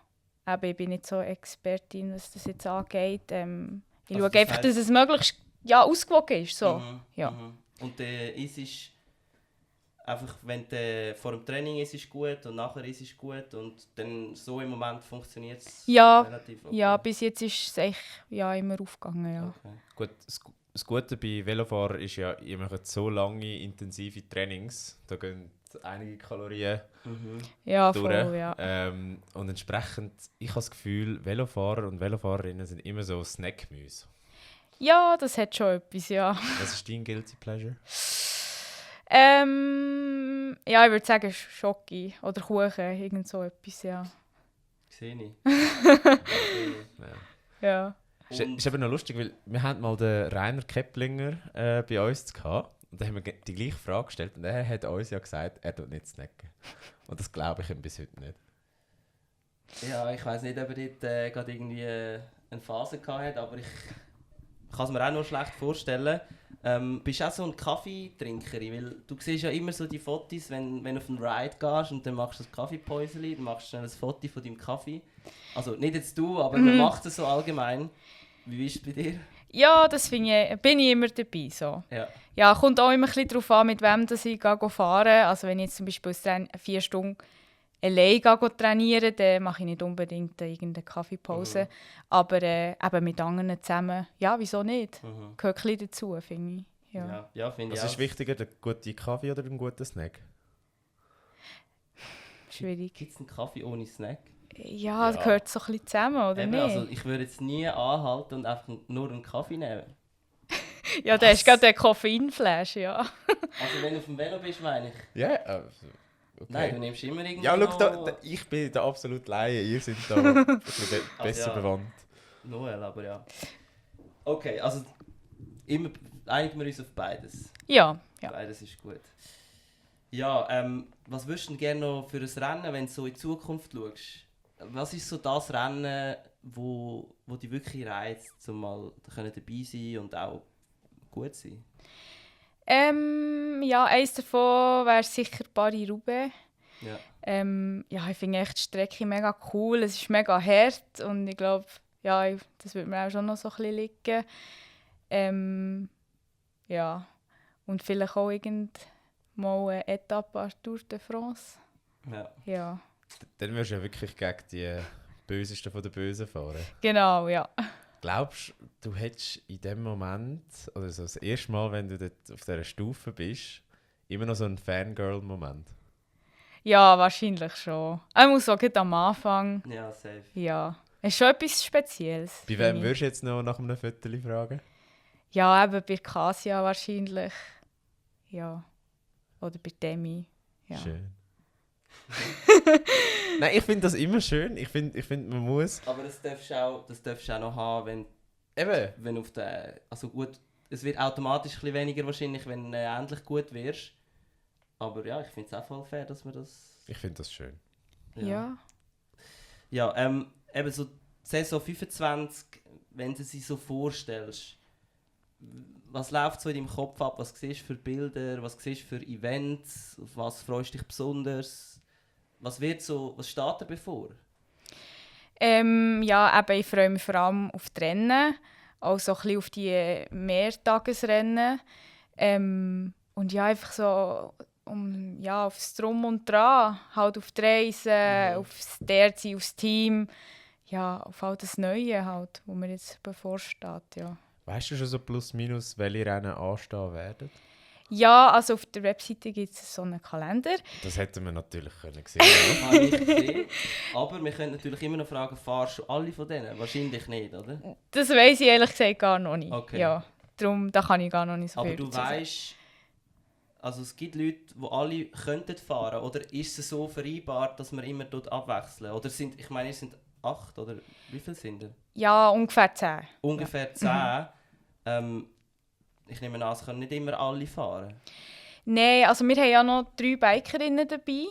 ich bin nicht so Expertin, was das jetzt angeht. Ich schaue einfach, dass es möglichst ausgewogen ist. So. Und isst einfach, wenn du vor dem Training ist gut und nachher ist gut und dann so im Moment funktioniert es relativ okay. Ja, bis jetzt ist es echt immer aufgegangen. Ja. Okay. Gut, das Gute bei Velofahrern ist ja, ihr macht so lange intensive Trainings, da gehen einige Kalorien durch. Voll, ja. Und entsprechend, ich habe das Gefühl, Velofahrer und Velofahrerinnen sind immer so Snackgemüse. Ja, das hat schon etwas, ja. Was ist dein Guilty Pleasure? Ich würde sagen Schoki oder Kuchen, irgend so etwas, ja. Sehe ich. Ja. Ist eben noch lustig, weil wir hatten mal den Rainer Keplinger bei uns gehabt. Und dann haben wir die gleiche Frage gestellt. Und er hat uns ja gesagt, er tut nicht snacken. Und das glaube ich ihm bis heute nicht. Ja, ich weiss nicht, ob er dort gerade irgendwie eine Phase hatte, aber ich kann es mir auch noch schlecht vorstellen. Bist du auch so ein Kaffeetrinkerin? Weil du siehst ja immer so die Fotos, wenn du auf einen Ride gehst und dann machst du das Kaffeepäuseli, dann machst du schnell ein Foto von deinem Kaffee. Also nicht jetzt du, aber man macht es so allgemein. Wie ist es bei dir? Ja, das bin ich immer dabei. So. Ja. Ja, kommt auch immer ein bisschen darauf an, mit wem dass ich fahre. Also wenn ich jetzt zum Beispiel 4 Stunden allein trainieren, dann mache ich nicht unbedingt irgendeine Kaffeepause. Aber eben mit anderen zusammen, ja, wieso nicht? Gehört ein bisschen dazu, finde ich. Ja. Ja, finde ich Was auch. ist wichtiger, der gute Kaffee oder ein guter Snack? Schwierig. Gibt es einen Kaffee ohne Snack? Ja, das gehört so ein bisschen zusammen, oder Eben, nicht? also ich würde jetzt nie anhalten und einfach nur einen Kaffee nehmen. Ja, da hast du gerade eine Koffeinflasche, ja. Also wenn du auf dem Velo bist, meine ich. Ja, okay. Nein, du nimmst immer irgendwie Ja, schau, noch... ich bin der absolute Laie. Ihr seid da ein bisschen besser ja. bewandt. Noel, aber ja. Okay, also immer einigen wir uns auf beides. Ja. Beides ist gut. Ja, was würdest du denn gerne noch für ein Rennen, wenn du so in die Zukunft schaust? Was ist so das Rennen, wo dich wirklich reizt, um mal dabei sein und auch gut sein? Ja, eins davon wäre sicher Paris-Roubaix. Ja. Ja, ich finde echt die Strecke mega cool. Es ist mega hart und ich glaube, ja, das würde mir auch schon noch so ein bisschen liegen. Ja, und vielleicht auch mal eine Etappe an Tour de France. Ja. Dann würdest du ja wirklich gegen die Bösesten von den Bösen fahren. Genau, ja. Glaubst du, hättest in dem Moment, oder so das erste Mal, wenn du dort auf dieser Stufe bist, immer noch so einen Fangirl-Moment? Ja, wahrscheinlich schon. Ich muss auch gerade am Anfang. Ja, safe. Ja, es ist schon etwas Spezielles. Bei wem würdest du jetzt noch nach einem Viertel fragen? Ja, eben bei Kasia wahrscheinlich. Ja. Oder bei Demi. Ja. Schön. Nein, ich finde das immer schön. Ich find, man muss... Aber das darfst du auch noch haben, wenn auf der... Also gut, es wird automatisch ein bisschen weniger wahrscheinlich, wenn du endlich gut wirst. Aber ja, ich finde es auch voll fair, dass man das... Ich finde das schön. Ja. Ja, eben so Saison 25, wenn du sie so vorstellst, was läuft so in deinem Kopf ab? Was siehst du für Bilder? Was siehst du für Events? Auf was freust du dich besonders? Was steht dir bevor? Ja, eben, ich freue mich vor allem auf die Rennen, auch so ein bisschen auf die Mehrtagesrennen. Und ja, einfach so aufs Drum und Dran, halt auf die Reise, aufs Derzi, aufs Team, ja, auf all das Neue halt, wo mir jetzt bevorsteht, ja. Weißt du schon so plus minus, welche Rennen anstehen werden? Ja, also auf der Webseite gibt es so einen Kalender. Das hätten wir natürlich können sehen. Habe ich gesehen. Aber wir können natürlich immer noch fragen, fahrst du alle von denen? Wahrscheinlich nicht, oder? Das weiss ich ehrlich gesagt gar noch nicht. Okay. Ja, darum, da kann ich gar noch nicht so Aber viel du dazu sagen. weißt, also es gibt Leute, die alle könnten fahren, oder ist es so vereinbart, dass wir immer dort abwechseln? Oder ich meine, es sind 8, oder wie viele sind ihr? Ja, ungefähr 10. Ungefähr 10. Ich nehme an, es können nicht immer alle fahren. Nein, also wir haben ja noch 3 Bikerinnen dabei.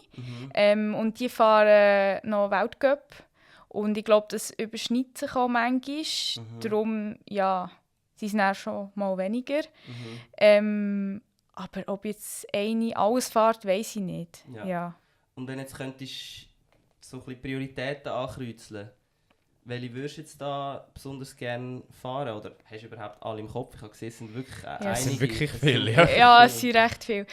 Und die fahren noch Weltcup. Und ich glaube, das überschneidet sich auch manchmal. Darum, ja, sie sind auch schon mal weniger. Aber ob jetzt eine alles fährt, weiss ich nicht. Ja. Und wenn jetzt könntest so ein bisschen Prioritäten ankreuzeln, welche würdest du jetzt da besonders gerne fahren? Oder hast du überhaupt alle im Kopf? Ich habe gesehen, es sind wirklich einige. Es sind wirklich viele, ja. Ja, es sind recht viele.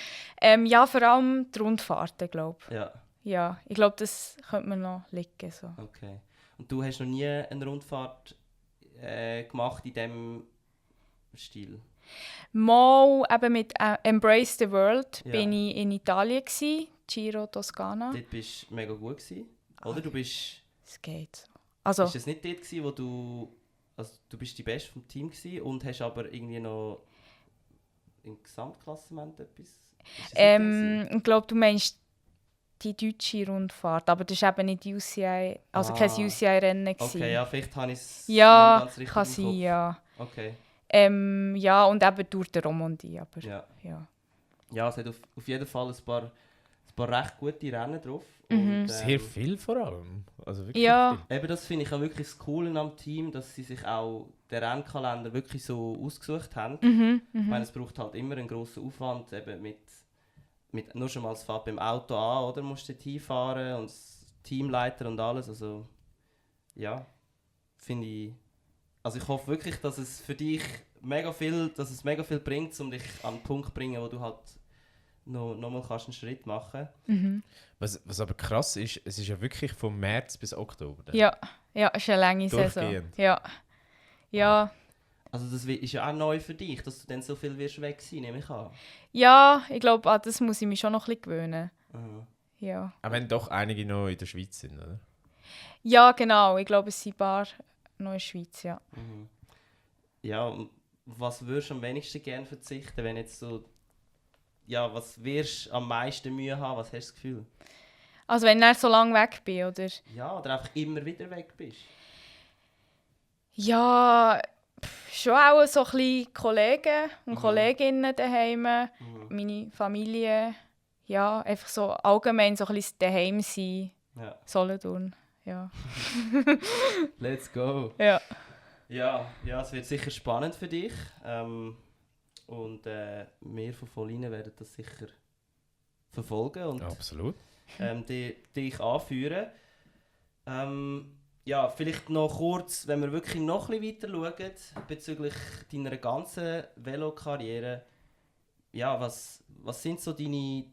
Ja, vor allem die Rundfahrten, glaube ich. Ja. Ja, ich glaube, das könnte man noch liegen. So. Okay. Und du hast noch nie eine Rundfahrt gemacht in diesem Stil? Mal eben mit Embrace the World Ja. bin ich in Italien gsi, Giro Toscana. Dort bist du mega gut gewesen, oder? Du bist... Es geht. Also, Ist es nicht dort gewesen, wo du... Also du bist die Beste vom Team gewesen und hast aber irgendwie noch im Gesamtklassement etwas... Ist das nicht dort gewesen? ich glaube, du meinst die deutsche Rundfahrt, aber das war eben nicht UCI, also kein Ah. UCI-Rennen. Okay, ja, vielleicht habe ich es Ja, nicht ganz richtig kann im sein, Kopf. ja. Okay, Ja, und eben durch die Romandie, aber ja. ja. Ja, es hat auf jeden Fall ein paar recht gute Rennen drauf. Mhm. Und, Sehr viel vor allem. Also wirklich Ja. viel. Eben, das finde ich auch wirklich das Coole am Team, dass sie sich auch den Rennkalender wirklich so ausgesucht haben. Ich meine, es braucht halt immer einen grossen Aufwand, eben mit nur schon mal das Fahrt beim Auto an, oder? Musst du dort hinfahren und das Teamleiter und alles, also ja, finde ich... Also ich hoffe wirklich, dass es für dich mega viel bringt, um dich an den Punkt zu bringen, wo du halt noch mal kannst einen Schritt machen kannst. Was aber krass ist, es ist ja wirklich von März bis Oktober. dann. Ja, es ist eine lange Saison. Durchgehend. Ja, Also das ist ja auch neu für dich, dass du dann so viel wirst weg sein, nehme ich an. ja, ich glaube, an das muss ich mich schon noch ein bisschen gewöhnen. Mhm. Ja. Auch wenn doch einige noch in der Schweiz sind, oder? Ja, genau. Ich glaube, es sind ein paar noch in der Schweiz, ja. Mhm. Ja, und was würdest du am wenigsten gerne verzichten, wenn jetzt so... Ja, was wirst du am meisten Mühe haben, was hast du das Gefühl? Also wenn ich so lange weg bin, oder? Ja, oder einfach immer wieder weg bist. Ja, schon auch so ein bisschen Kollegen und Kolleginnen daheim, meine Familie. Ja, einfach so allgemein so ein bisschen daheim sein, Ja. Solothurn. Ja. Let's go! Ja. Ja, es wird sicher spannend für dich. Und wir von Volline werden das sicher verfolgen und Absolut. dich anführen. Ja, vielleicht noch kurz, wenn wir wirklich noch ein bisschen weiter schauen, bezüglich deiner ganzen Velokarriere. Ja, was sind so deine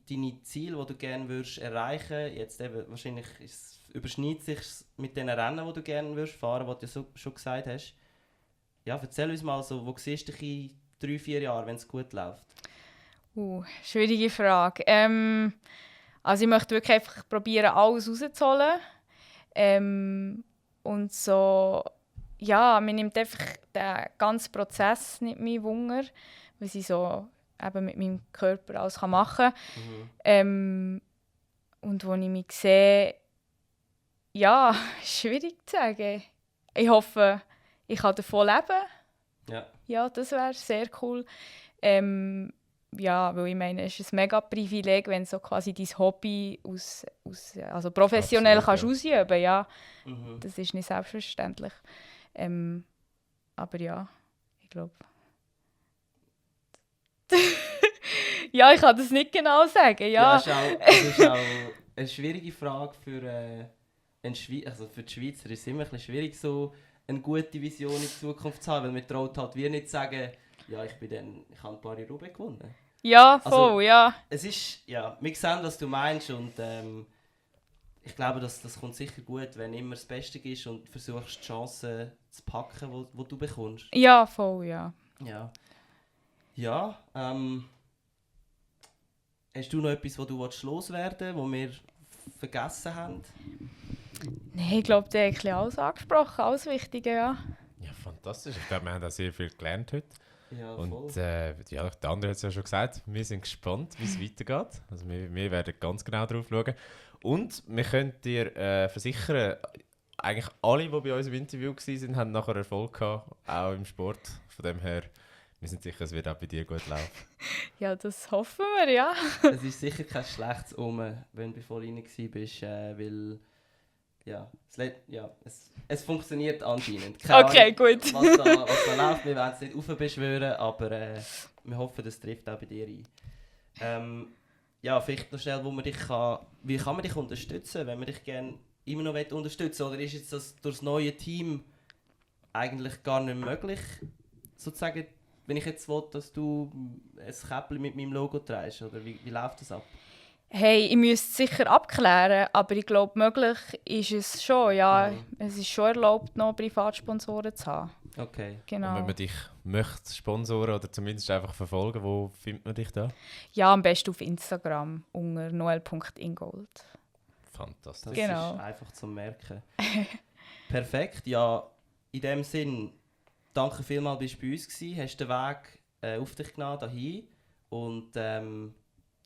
Ziele, die du gerne würdest erreichen? Jetzt eben, wahrscheinlich überschneidet sich mit den Rennen, die du gerne würdest fahren, die du ja schon gesagt hast. Ja, erzähl uns mal so, wo siehst du dich in 3-4 Jahren, wenn es gut läuft? Schwierige Frage. Also ich möchte wirklich einfach probieren, alles rauszuholen. Und so, ja, mir nimmt einfach der ganze Prozess nicht mehr Wunder, was ich so eben mit meinem Körper alles machen kann. Und wo ich mich sehe, ja, schwierig zu sagen. Ich hoffe, ich kann davon leben. Ja, das wäre sehr cool. Ja, weil ich meine, es ist ein mega Privileg, wenn du so quasi dein Hobby also professionell Absolut, kannst ausüben. Ja. Mhm. Das ist nicht selbstverständlich. Aber ja, ich glaube... ja, ich kann das nicht genau sagen. Ja. Es ist auch eine schwierige Frage für für die Schweizer. Es ist immer ein bisschen schwierig, so eine gute Vision in die Zukunft zu haben, weil man traut halt wir nicht sagen, ja, ich habe ein paar Roubaix gewonnen. Ja, voll, Also, ja. Es ist, ja, wir sehen, was du meinst und ich glaube, das kommt sicher gut, wenn du immer das Beste ist und versuchst, die Chancen zu packen, die du bekommst. Ja, voll, ja. Ja, hast du noch etwas, was du loswerden willst, was wir vergessen haben? Nein, ich glaube, der hat ein bisschen alles angesprochen, alles Wichtige, ja. Ja, fantastisch. Ich glaube, wir haben auch sehr viel gelernt heute. Ja, voll. Und ja, der andere hat es ja schon gesagt, wir sind gespannt, wie es weitergeht. Also wir werden ganz genau drauf schauen. Und wir können dir versichern, eigentlich alle, die bei uns im Interview waren, haben nachher Erfolg gehabt, auch im Sport. Von dem her, wir sind sicher, es wird auch bei dir gut laufen. Ja, das hoffen wir, ja. Es ist sicher kein schlechtes Omen, wenn du bei Volline warst, weil es funktioniert anscheinend. Keine Okay, Ahnung, gut. was da läuft, wir werden es nicht aufbeschwören, aber wir hoffen, das trifft auch bei dir ein. Ja, vielleicht noch schnell, wie kann man dich unterstützen, wenn man dich gerne immer noch unterstützen will? Oder ist jetzt das durch das neue Team eigentlich gar nicht möglich, sozusagen, wenn ich jetzt will, dass du ein Käppchen mit meinem Logo trägst? Oder wie läuft das ab? Hey, ich müsste es sicher abklären, aber ich glaube, möglich ist es schon. Ja, es ist schon erlaubt, noch Privatsponsoren zu haben. Okay. Genau. Und wenn man dich möchte sponsoren oder zumindest einfach verfolgen, wo findet man dich da? Ja, am besten auf Instagram unter noel.ingold. Fantastisch. Das Genau. ist einfach zum Merken. Perfekt. Ja, in dem Sinn, danke vielmals, bist du bei uns gewesen, hast den Weg auf dich genommen, dahin. Und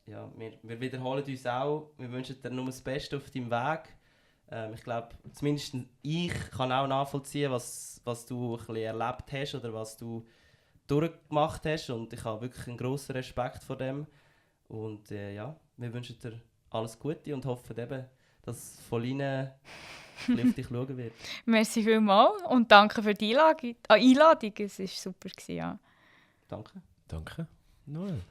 wir wiederholen uns auch. Wir wünschen dir nur das Beste auf deinem Weg. Ich glaube, zumindest ich kann auch nachvollziehen, was du ein bisschen erlebt hast oder was du durchgemacht hast. Und ich habe wirklich einen grossen Respekt vor dem. Und wir wünschen dir alles Gute und hoffen eben, dass von Ihnen auf dich schauen wird. Merci vielmals und danke für die Einladung. Es war super. Ja. Danke. Noel.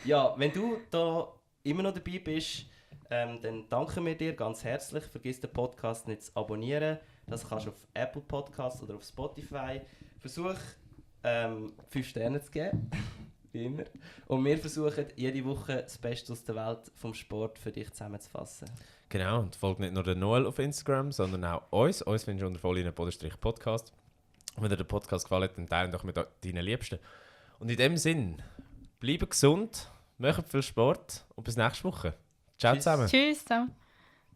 Ja, wenn du da immer noch dabei bist, dann danken wir dir ganz herzlich. Vergiss den Podcast nicht zu abonnieren. Das kannst du auf Apple Podcasts oder auf Spotify. Versuch 5 Sterne zu geben, wie immer. Und wir versuchen jede Woche das Beste aus der Welt vom Sport für dich zusammenzufassen. Genau, und folgt nicht nur den Noel auf Instagram, sondern auch uns. Uns findest du unter Volline_Podcast. Und wenn dir der Podcast gefällt, dann teilen doch mit deinen Liebsten. Und in dem Sinn, bleibt gesund, macht viel Sport und bis nächste Woche. Ciao zusammen. Tschüss zusammen.